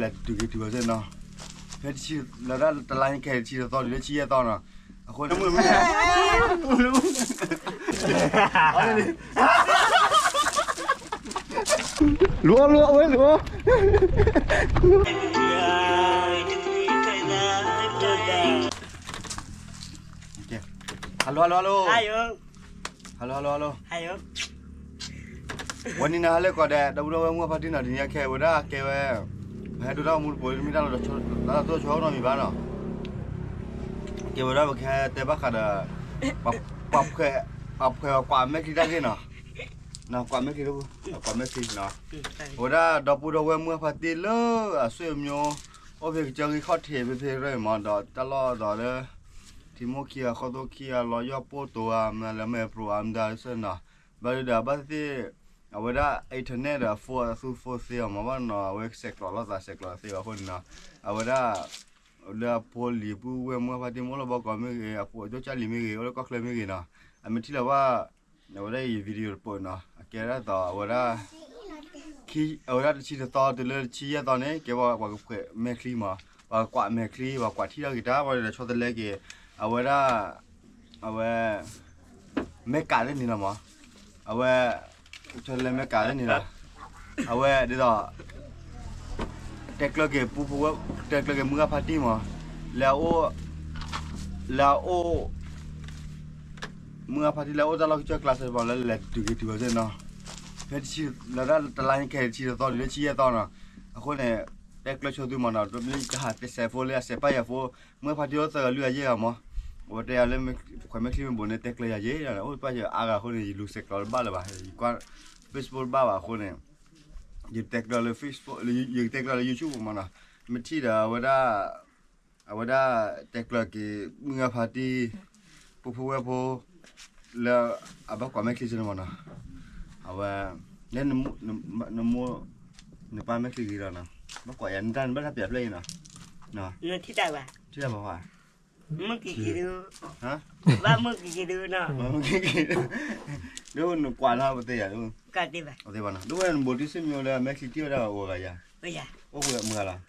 လဲၤတုၤက့ၤတုၤဝဲသ့ၣ်နီၤ, ဖဲတဆံ လၢတၢ်တလါခဲတဆံတသီတုၤလၢဆံယဲၢ်သီနီၤ, အဃိန့ၣ် လူအီၣ်လူအီၣ်ဝဲလူအီၣ် hello hello hello hello hello hello ဝဲန့ၣ်နဟါလၢကီးဒဲး ဒီပုၢ်ဒီဝဲၢ်မုၢ်ဖါတံၢ်နီၤ တနံၤအံၤခဲအံၤဝဲဒၣ်ကဲဝဲ ပဟဲဒိတၢ်ဂီၤမူတပိၤ တမ့ၢ်တၢ်လီၤ တၢ်လီၤတိၢ်ဆိနီတမံၤဘၣ်နီၤ, ကဲဝဲဒၣ်ပကဟဲတဲဘၣ်ဃးဒီး ပှၤ ပှၤဖှဲး ပှၤဖှဲးပှၤကွၢ်မဲာ်ချံတၢ်ဂ့ၢ်နီၤ, ကွၢ်မဲာ်ချံ ကွၢ်မဲာ်ချံနီၤ, အဝဲဒၣ်ဒီပုၢ်ဒီဝဲၢ်မုၢ်ဖါတံၢ်လၢအဆွေမျိုး အိၣ်ဖဲကစၢၢ်ဂံၢ်ခီၣ်ထံးဖဲဖဲရၢမး ဒီးတၢ်လီၢ်ဒီးလၢ ထံမိၢ်ခံဂၤ ဃီသိခံဂၤ လီၤယီၢ်ပိၢ်တိၤဧါ မ့ၢ်လၢမဲာ်ပြိးဧါ မတၤဆၢနီၤ, ဘၣ်ဒီးဘၣ်သ့ၣ်သ့ၣ် အဝဲဒၣ် internet ဒီး phone အသူ phone သ့အီၤမး ဘၣ်နီၤ အဝဲဆဲးကျိးလိာ်သးဆဲးကျိးသ့ဘၣ်အဃိန့ၣ်နီၤ, အဝဲဒၣ် လၢအဖိလံၤပုၢ်ဝဲၢ်မုၢ်ဖါတံၢ် မ့ၢ်အိၣ်လၢဘီကီးမ့ၢ်ဂ့ၤ အဖိအကၠိကၢ်လံၤမ့ၢ်ဂ့ၤ အိၣ်လၢကီၢ်ချၢမ့ၢ်ဂ့ၤနီၤ, အမ့ၢ်ထံၣ်လၢၤဘၣ် အဝဲဒၣ်အံၤ video တပိၤနီၤ အကဲဒၣ်သိးအဝဲဒၣ် အဝဲဒၣ်တဆံတသီတုၤလၢတဆံယဲၢ်သီန့ၣ် ကဲဝဲပှၤကဖှဲးမဲာ်ချံမး, ပှၤကကွၢ်မဲာ်ချံ ပှၤကွၢ်ထံၣ်ထီၣ်က့ၤတၢ် ပှၤဒီးဆီတလဲက့ၤ အဝဲဒၣ် အဝဲ မဲာ်ကးသ့ၣ်န့ၣ်လီၤမး, အဝဲ ဆီတလဲမဲာ်ကးသ့ၣ်န့ၣ်လီၤ, အဝဲဒ်သိး တဲကျၢၤက့ၤပူဖိဝဲ တဲကျၢၤက့ၤမုၢ်ဂၢ်ဖါတံၢ်မး, လၢအအိၣ် လၢအအိၣ် မုၢ်ဂၢ်ဖါတံၢ်လၢအအိၣ်တၢ်လီၢ်ကစၢၢ်ကျါစ့ၢ်ကီး လၢလဲၤတုၤက့ၤတုၤဝဲသ့ၣ်နီၤ, ဖဲတဆံ လၢတၢ်တလါညါခဲအံၤ တဆံတသီတုၤလၢဆံယဲၢ်သီနီၤ, အဃိန့ၣ် တဲကျၢၤဆိသုမးနီၤ တမ့ၢ်ကဟးတဲစဲးဖိလၢအစဲးပၢ်ယၤဖိ, မုၢ်ဂၢ်ဖါတံၢ်အိၣ်သၢဂၤလွံၢ်ဂၤယဲၢ်ဂၤမး, အဝဲတဲယၤလၢ ခွဲးမဲာ်ချံမ့ၢ်ဘူးန့ၣ် တဲကျၢၤယၤယဲၢ်, အိၣ်ပၢ်ယၤအါဂၤအဃိန့ၣ် ယလူၤစဲးကျိးတဘၣ်လၢၤဘၣ်, ယကွၢ် Facebook တဘၣ်ဘၣ်အဃိန့ၣ် ယတဲကျၢၤလၢ Facebook ယကတဲကျၢၤလၢ YouTube မးနီၤ, မ့ၢ်ထံၣ်ဒီးအဝဲဒၣ် အဝဲဒၣ်တဲကျၢၤက့ၤ မုၢ်ဂၢ်ဖါတံၢ် ပူဖိဝဲၢ်ဖိ လၢအဘၣ်ကွၢ်မဲာ်ချံစ့ၢ်န့ၣ်မးနီၤ, အဝဲ လၢနမိၢ် နမိၢ် နပၢ်မဲာ်ချံဂ့ၤလီၤနီၤ, ဘၣ်ကွၢ်ယၤ နတၢ်နဘၣ်တၢ်ပျးဖျဲၣ်အံၤနီၤ, ထံၣ်တၢ်ဘၣ်, မုၢ်က့ၤက့ၤဒု, ဘၣ်မုၢ်က့ၤက့ၤဒုနီၤ, ဒ်နကွၢ်နီၤ ပသ့ၣ်ယၤဒု, ပသ့ၣ်ဘၣ်နီၤ, ဒ်ဝဲနဘူးတံၢ်စ့ၢ်မ့ၢ်လၢအမဲာ်ချံထံၣ်ဝဲဒၣ်အိၣ်ဂၤ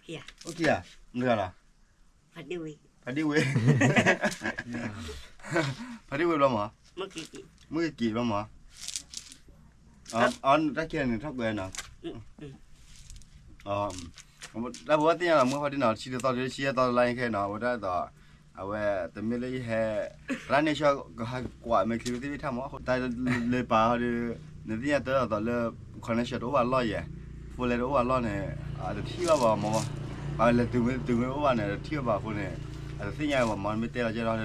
ယၤ, အိၣ်မုၢ်ဂၤလီၤ, အိၣ်ခံဂၤ, မုၢ်ဂၤလီၤ ဖါတံၢ်ဝ့ၢ်, ဖါတံၢ်ဝ့ၢ်ဘျီမး, မုၢ်က့ၤက့ၤဘျီမး, တၢ်ခံဂၤန့ၣ်ထီၣ်ကွဲးနီၤ, တၢ်ဘိးဘၣ်သ့ၣ်ညါလီၤ မုၢ်ဖါတံၢ်နီၤ တဆံတသီတုၤလၢဆံယဲၢ်သီတလါအံၤခဲအံၤနီၤ အဝဲဒၣ်ဒီး အဝဲတမ့ၢ်လၢယဟဲ သရၣ်န့ၣ်ဆၢကဟးကွၢ်မဲာ်ချံသ့ၣ်တဖၣ်မး တၢ်လၢပာ်ဟီဒီး နသ့ၣ်ညါတၢ်သိးလၢ connection တအိၣ်ဘၣ်လီၢ်ယဲၢ် phone လဲတအိၣ်ဘၣ်လီၢ်န့ၣ် အတထံၣ်ဘၣ်ဘၣ်မး ပှၤလဲၤတုၤမ့ၢ်တုၤမ့ၢ်အိၣ်ဘၣ်န့ၣ် တထံၣ်ဘၣ်ဘၣ်အဃိန့ၣ် အတသ့ၣ်ညါဝဲဘၣ်မး မ့ၢ်တဲလီၤကဲထီၣ်ဒီး ဘူးတံၢ်စ့ၢ်မ့ၢ်တဂၤတဂၤ ဆဲးကျိးလီၤသး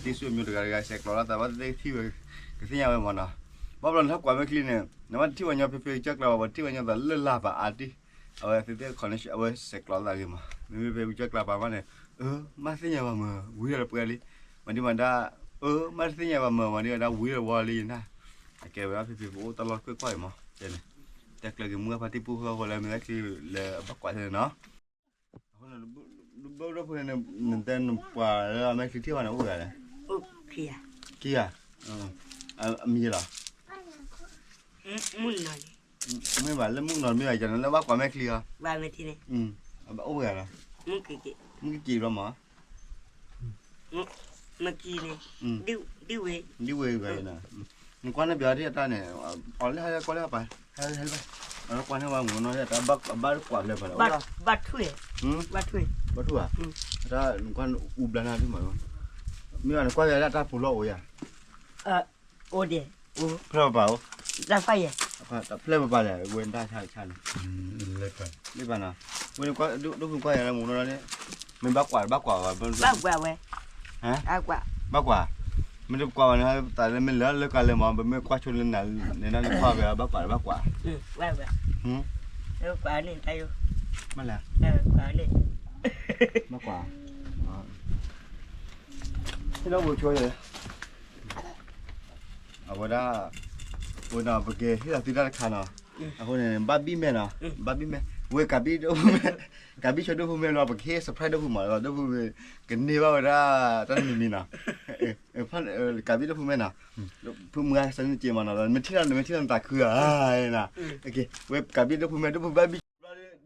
ဘၣ်သ့ၣ်သ့ၣ်ထံၣ်ဝဲ ကသ့ၣ်ညါဝဲမးနီၤ ဘၣ်ဘျီနဟဲကွၢ်မဲာ်ချံန့ၣ် နဘၣ်တထံၣ်ဝဲညီဖဲဖဲကစၢ်ကျါဘၣ် ပှၤထံၣ်ဝဲညီသးလၢလၢ်ပာ်အါတံၢ် အဝဲသ့ၣ်သ့ၣ် connection အဝဲဆဲးကျိးသးဂ့ၤမး မ့မ့ၢ်ဖဲကစၢ်ကျါပာ်မးန့ၣ် အၢ မ့ၢ်သ့ၣ်ညါဘၣ်မး ဝံၤဒီးပှဲၤလံ မၤဒံးမၤဒါ အၢ မ့ၢ်တသ့ၣ်ညါဘၣ်မး မၤဒံးမၤဒါ ဝံၤဒီးဝီလံနၤ အကဲဝဲဒၣ်ဖဲဖဲပအိၣ်တၢ်လီၢ်တခွ့ၣ်ခွါအံၤမး တဲန့ၣ် တဲကျၢၤက့ၤမုၢ်ဂၢ်ဖါတံၢ်ပူဖိဝဲဖိလၢမ့ၢ်လၢချံလၢအဘၣ်ကွၢ်န့ၣ်နီၤ အဃိန့ၣ် ဘၣ်ဒိဖိန့ၣ် နတဲနပှၤလၢအမဲာ်ချံထံၣ်ဘၣ်န့ၣ် အိၣ်ဝဲဂၤလဲၣ်, ခံဂၤ, အမံၤယဲလီၤ, မ့ၢ်ဘၣ်လၢမုၣ်ကနီၤမ့ၢ်ဘၣ်ယၤန့ၣ် လၢဘၣ်ကွၢ်မဲာ်ချံအီၤ, အိၣ်ဝဲဂၤလီၤ, မုၣ်ကက့ၤဘျီမး, ဒ်ဝဲဂၤန့ၣ် နကွၢ်န့ၣ်ပျီထံၣ်အတၢ်န့ၣ် အီၤလၢဟဲကွၢ်လၢပၢ် ဟဲလၢပၢ် အကွၢ်န့ၣ်ဝဲမုၢ်နီၤ တၢ်ဘၣ်ကွၢ်ဖျဲၣ်ဖဲလဲၣ် ဘၣ်ထွံၣ်, ဘၣ်ထွံၣ်ဧါ, တၢ်နကွၢ်အူဘျါနၤဒ်မး, မ့ၢ်ဘၣ်နကွၢ်ဖဲဒၣ်တၢ်ပူၤလီၢ်အိၣ်ယၤ, အိၣ်ဒဲး, ဖျၢၣ်ပပၢ်အိၣ်, တၢ်ဖးယဲၢ်, တၢ်ဖျၢၣ်ပပၢ်လဲၣ် ဝဲတၢ်ဆါဆါန့ၣ်, လၢပၢ်, လၢပၢ်နီၤ, ဝဲဒိၣ်ဖုကွၢ်ယၤလၢမုၢ်နီၤန့ၣ်, မ့ၢ်ဘၣ်ကွၢ်ဘၣ်ကွၢ်ဝဲ, ဘၣ်ကွၢ်ဝဲ, ဘၣ်ကွၢ်, မ့ၢ်တကွၢ်ဘၣ်န့ၣ် သးလၢမ့ၢ်လၢလၢကါလၢမး ပမ့ၢ်ကွၢ်ဆိလၢနၤန့ၣ် နကွၢ်ဝဲဘၣ်ကွၢ်ဘၣ်ကွၢ်, ဘၣ်ကွၢ်, မ့ၢ်လဲၣ်, ဘၣ်ကွၢ်, ဟဲဒီးဝဲဆိ အဝဲဒၣ် ပကဟ့ၣ်လီၤသုတၢ်တခါနီၤ, အဃိန့ၣ် ဘၣ်ဘံၣ်မဲာ်နီၤ, ဘၣ်ဘံၣ်မဲာ်, ဝဲကးဘံၣ်ဒိၣ်ဖုမဲာ်, ကးဘံၣ်ဆိဒိၣ်ဖုမဲာ်လီၤ ပကဟ့ၣ် surprise ဒိၣ်ဖုမးလီၤ ဒိၣ်ဖုမဲာ် ကန့ၢ်ဘၣ်ဝဲဒၣ်တၢ်တမံၤမံၤနီၤ, ကးဘံၣ်ဒိၣ်ဖုမဲာ်နီၤ, ဖုမုၢ်ဂၤစၢ်န့ၣ်က့မးနီၤ မ့ၢ်ထံၣ်လီၤ မ့ၢ်ထံၣ်လီၤနသးခုဧါ, ဝဲကးဘံၣ်ဒိၣ်ဖုမဲာ် ဒိၣ်ဖုဘၣ်ဘံၣ်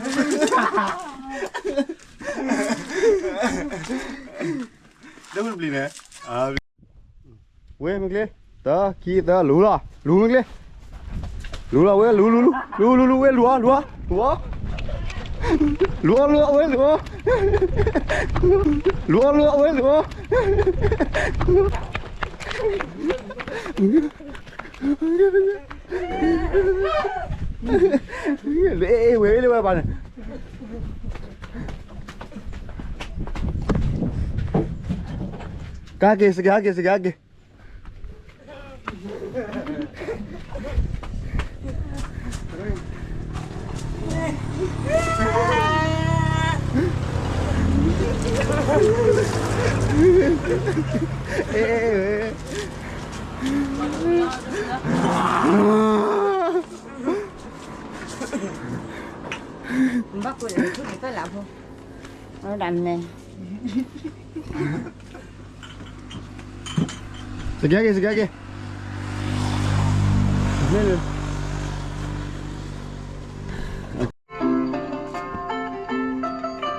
တပျံၤန့ၣ်, ဝဲမ့ၢ်ကျဲ, တၢ ခံ သၢ လူၤလီၤ, လူၤမ့ၢ်ကျဲ, လူၤလီၤဝဲ လူၤ လူၤ လူၤ လူၤ လူၤ ဝဲ လူၤအီၤ လူၤအီၤ, လူၤအီၤ လူၤအီၤ ဝဲ လူၤအီၤ, လူၤအီၤ လူၤအီၤ ဝဲ လူၤအီၤ. လၢဝဲလၢဝဲဘၣ်န့ၣ်, ကဟဲက့ၤ စကဟဲက့ၤ စကဟဲက့ၤ. ဘၣ်ကိးလၢ ဒၣ်မဲာ်, စကဲက့ၤ စကဲက့ၤ.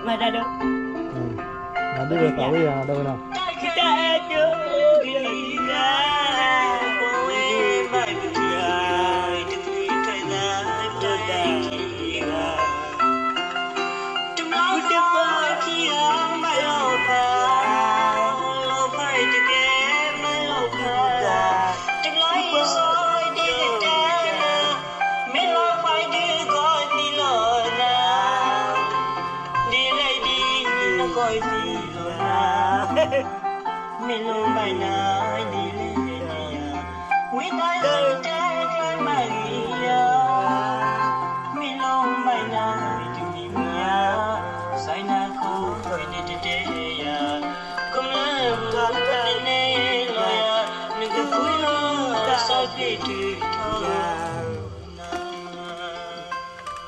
မၤတၢ်ဒိၣ်, မၤဒိၣ်ဒီးသးဝံၣ်ယၤ ဒီဝဲဒၣ်. တၢ်အဲၣ်ဒိးဂ့ၤဂ့ၤဂ့ၤ, ပဝဲဘၣ်ဒုးယၤ, တမံၤထွဲသး တၢ်အဲၣ်ဒိးဂ့ၤဂ့ၤဂၤ. တဘျီတဘျီခံဂၤမၤလီၤဖး, လီၤဖးတကဲမၤလီၤဖး, တဘျီအံၤစီဒ့ကတၢၢ်, မ့ၢ်လီၤဖးဒုးကီးသံလီၤနၤ, ဒ်လဲၣ်ဒ်နကီးသံလီၤနၤ. မ့ၢ်လီၤဘၣ်နၤဒ်လဲၣ်ဒ်ယၤ, ဝံသးစူၤတဲကျၢၤမၤဂ့ၤယၤ. မ့ၢ်လီၤဘၣ်နၤတမံၤမံၤဧါ, စၢ်နၤခိၣ်ဖဲန့ၣ်တတဲယၤ, ကမျၢၢ်ပှၤကန့ၢ်လီၤယၤ, နကဖုလီၤစီၤပ့းတရူးထီၣ်ယၤ.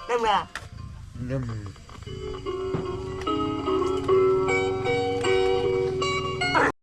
နမုၢ်ဧါ, နမုၢ်